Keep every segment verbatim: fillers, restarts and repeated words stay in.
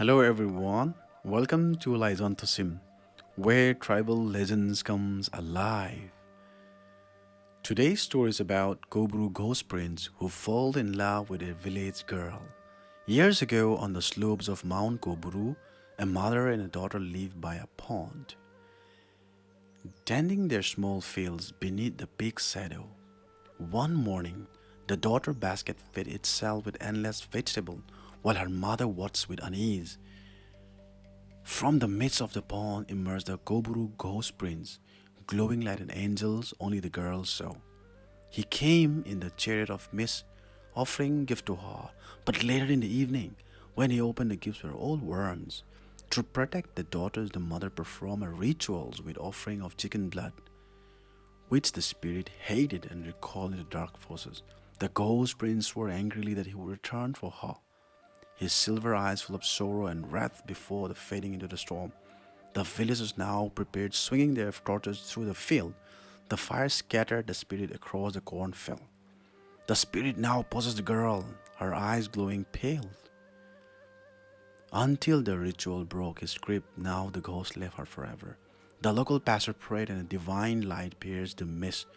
Hello everyone, welcome to Laizon Thusim, where tribal legends comes alive. Today's story is about Kobru ghost prince who fell in love with a village girl. Years ago, on the slopes of Mount Kobru, a mother and a daughter lived by a pond, tending their small fields beneath the big shadow. One morning, the daughter basket fed itself with endless vegetable, while her mother watched with unease. From the midst of the pond emerged the Kobru ghost prince, glowing like an angel only the girl saw. He came in the chariot of mist, offering gift to her, but later in the evening, when he opened, the gifts were all worms. To protect the daughters, the mother performed a rituals with offering of chicken blood, which the spirit hated and recalled in the dark forces. The ghost prince swore angrily that he would return for her, his silver eyes full of sorrow and wrath before the fading into the storm. The villagers now prepared, swinging their torches through the field. The fire scattered the spirit across the cornfield. The spirit now possessed the girl, her eyes glowing pale. Until the ritual broke his grip, now the ghost left her forever. The local pastor prayed and a divine light pierced the mist.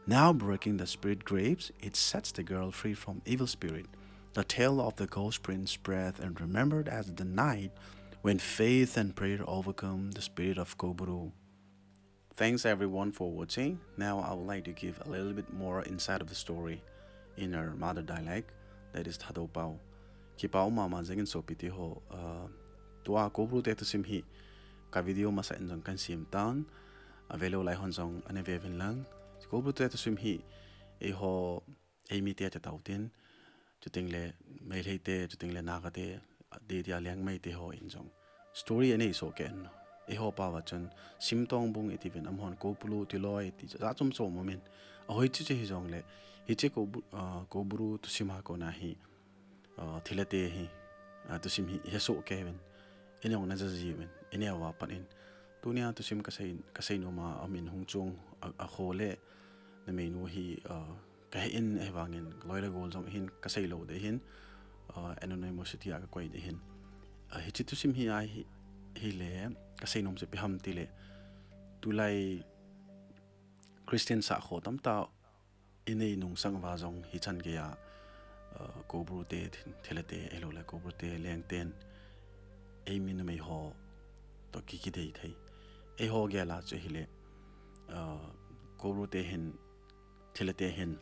Now breaking the spirit grapes, it sets the girl free from evil spirit. The tale of the ghost prince spread and remembered as the night when faith and prayer overcome the spirit of Koburu. Thanks everyone for watching. Now I would like to give a little bit more inside of the story in our mother dialect, that is Thadou Pau. Kipau mama jengin sopite ho, uh, tua Kobru te thusim hi ka video masa in jong kan sim tan, a velo lai hon jong ane vevin lang. Kobru te thusim hi eiho, eimi te te tau tin, chuting le Meitei te, chuting le Naga te, Dedia Liangmai te ho in jong story anei soh kei in. Eiho pao a chun Simtongbung iti vin, amahon Kopulu, Tiloi iti, jat chom chom um in. Ahoi chu chu hi jong le, hiche Kobru, uh, Kobru thusim a kona hi, uh, thilha te hi, uh, thusim hi, he soh kei vin. Ene ong na jaji vin, ene awa pan in. Tunia thusim ka sei, ka sei nom a, amin hung chung, a, a kho le, na mei nu hi, uh, ka he in, he vangin, loi le gol jong hin, ka sei lo de hin, uh, anonymity a ka koi de hin. Uh, hiche thusim hi a hi, hi le, ka sei nom chu ipi ham ti le, tulai Christian sah kho tam ta, inei nung sang va jong hi chan gei a, uh, Kobru te, thilha te, ahilou le Kobru te, leng ten, eimi numei ho, to ki kidei thei. Eiho gel a chu hi le, uh, Kobru te hin, thilha te hin,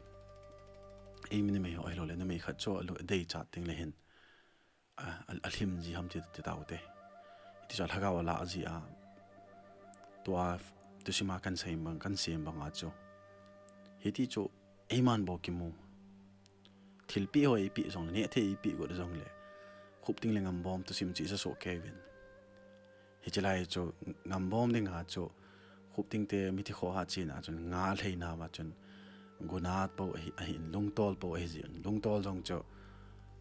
eimi numei ho, ahilou le numei khat chu alu dei chat ting le hin, a, a, alhim ji ham ti, ti tau te. Hiti chu alhagao ala ji a. Tua, thusim a kan sei bang, kan sem bang a chu. Hiti chu, eiman bou kimu. Thilpi ho ipi jong le, neh thei ipi got jong le. Khupting le Ngambom thusim chu i sa soh kei vin. Hiche lai chu Ngambom ding a chu, Khupting te mithi kho a chena chun nga lhei na va chun, gunat po ahi, ahin, lungtol po ahi jin. Lungtol jong chu,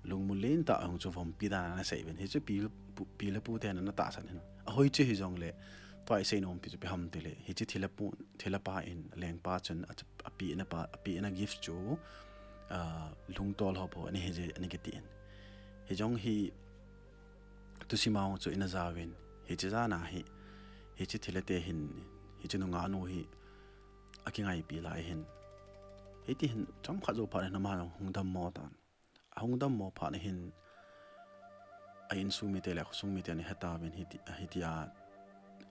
lungmul lentah a hung chu vompi dan a ana sei vin. Hichu pi, pu, pi le pu ten ana tahsan hin. Ahoi chu hi jong le, tua i sei nom pi chu ipi ham ti le. Hiche thilha pu, thilha pa in, lengpa chun, a chu, api na pa, api na gift chu, ah, lungtol ho po, ani hi je, ani kiti in. Hi jong hi, thusim a hung chu ina jauvin, hiche jan a hi, hiche thilha te hin, hiche nungah nu hi, akingaipi lai hin. Hiti hin, chomkhat jou phat in ama jong hung dammo tan. Ahung dammo phat in hin, a insung mite le khosung mite ana he tauvin hiti, hiti a,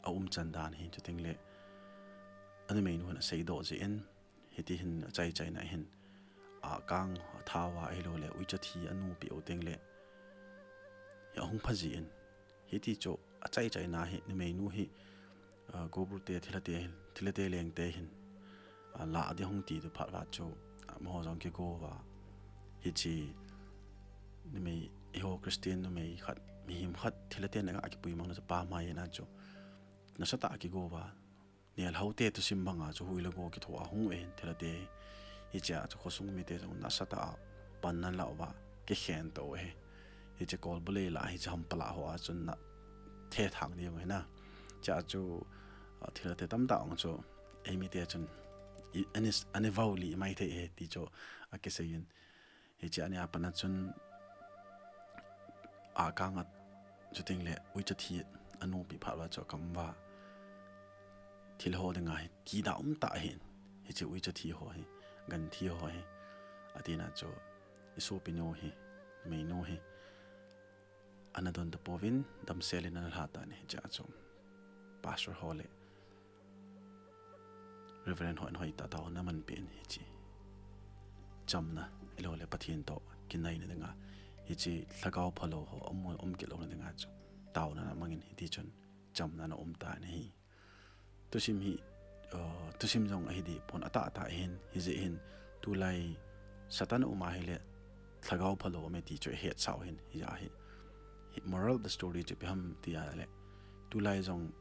aumchan dan hi, chuting le, a numei nu hin asei doh jin, hiti hin achai chaina hin, akang, athao a ahilou le, uicha thi anu pe u teng le, hi ahung pha jin. Hiti chu achai chaina hi, numei nu hi, ah, Kobru te, thilha te, thilha te leng te hin, ah, la ding hung ti tu phat va chu, ah, amaho jong kigo va. Hiche, numei, eiho Christian numei khat, mihem khat, thilha te na ga kipui mang na chu pa mai na chu. Nasatah a kigo va. Nel hao te thusim bang a chu hui le go kitho a hung u hin thilha te. Hiche a chu khosung mite jong nasatah a pan ana la uva kikhen to u hi. Hiche Kolbulei la hiche Hampala ho a chun na thethang ding u hi na. Hiche a chu, ah, thilha te tamtah ong chu eimi te chun i, ani, ani vau li mai thei hi ti chu akisei in. Hiche a nia pat a chun akang a Chuteng le uicha thi anopi phat uva chu akam uva thil ho dinga hi kida um tah ahin. Hiche uicha thi ho hi, gan thi ho hi, atina chu isopinu hi, meinu hi ana don tapouvin, damsel in ana lha tan, hichea chu pastor ho le Reverend hon hoitah taona aman pen, hiche chamna, ahilou le Pathen toh kinaina dinga, hiche lhagao phalou ho amu, aum kit louna dinga chu taona ana mangin, hiti chun chamna ana um tan ahi. Thusim hi, uh, thusim jong ahi deh pon, atahtah ahin, hijeh hin tulai Satan aum ahile lhagao phalou aume ti chu ihet sau ahin, hijeh hin. Hi moral of the story chu ipi ham ti ahile, tulai jong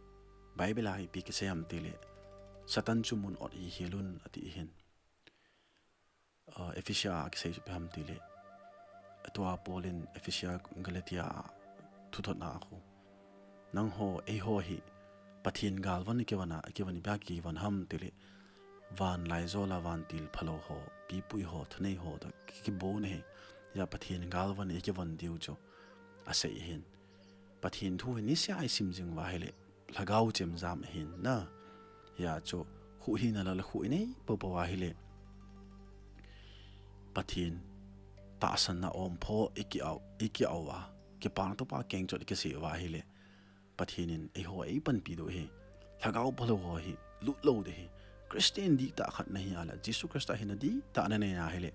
Bible a hi ipi kisei ham tile, Satan chu mun ot ihelun ati ahin. Uh, Ephesia a kisei chu ipi ham tile, tua Paul in Ephesia, Galatia a thuthotna a khu, nangho, eiho hi Pathen galvon ikivon a, ikivon, ipi a kivon ham tile, van laijol a vantil phalou ho, pipui ho, thanei ho toh ki, kibon ahi. Hijeh a Pathen galvon ikivon diu chu asei ahin. Pathen thu hi nisea isim jing uva ahile lhagao chemjam ahin na. Hijeh a chu huhhingna lah le huhhing inei poupou ahile, Pathen tahsanna ompho iki-au, iki-au a, kipana topa kengchot ikisei uva ahile, Pathen in eiho eipanpi diu ahi. Lhagao phalou ho hi lut lou ding ahi. Christian dihtah khat nahi a le, Jesu Christa hinna dihtah nanei na ahile,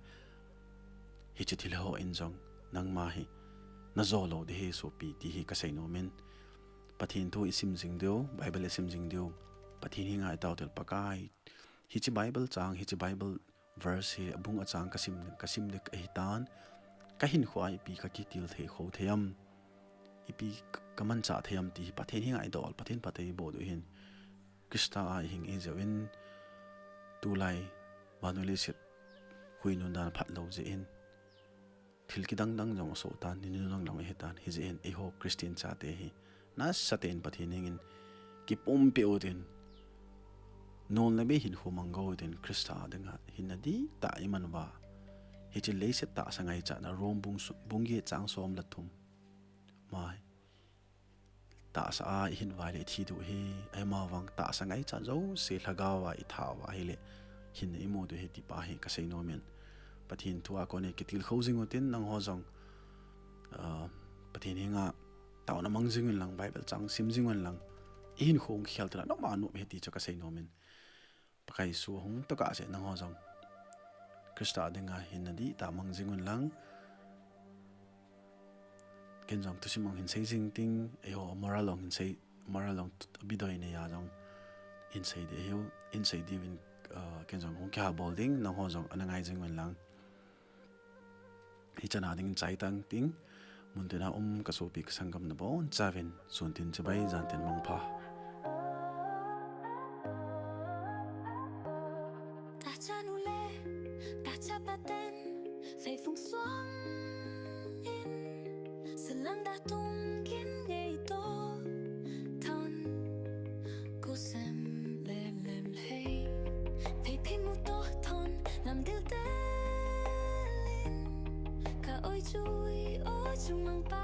hiche thil ho in jong nangma hi najou lou ding ahi sopi, ti hi kasei nomin. Pathen thu isim jing diu, Bible isim jing diu, Pathen henga itao til, Pakai, hiche Bible chang, hiche Bible verse hi, abung achang kasim, kasim le ahitan, kahinkhoa ipi kakitil thei khou thei am, ipi ka, kamanchah thei am ti hi Pathen henga idol, Pathen phatthei iboh diu ahin. Christa a ihing ihi jeh uvin, tulai vannoi leiset huinun dan phatlou jeh in, thil kidang dang jong asoh tan, ni nunung lang ahitan, hijeh hin eiho Christian chate hi nasatah in Pathen hengin kipumpeh utin, non le bei hinkho mang go utin, Christa dinga hinna dihtah iman uva, hiche leiset tahsa ngaichatna, Rome bung s-, bung get chang som le thum, ama tahsa a ihin uva ahile ithi diu ahi, ahivang tahsa ngaichat jouse lhagao a itha uva ahile hinna imu diu ahi ti pa hi kasei nomin. Pathen thu a kon in kitilkhou jing utin, nangho jong, ah, Pathen henga taona mang jing un lang, Bible chang sim jing un lang, ihinkho hung kikhel teng le noma nom ahi ti chu kasei nomin. Pakai Jesu ahung tokah cheh nangho jong Christa dinga hinna dihtah mang jing un lang. Ken jong thusim hung hin sei jing ting, eiho moral hung hin sei, moral hung t-, bidoi nei a jong hin sei ding ahiu, hin sei diuvin, ah, ken jong hung kiha bol ding, nangho jong ana ngai jing un lang. Hichan a dingin chai tang ting, muntina um kasopi kasangam nabonchauvin, sun tin chibai, jan tin mangpha. Tahcha nu le tahcha pa ten, feifung suang in, salang da tung gin ngei to thon, ko sem le lem hei, fei phei mu to thon, lam dil del in, ka oi chui, oi chung mang pa.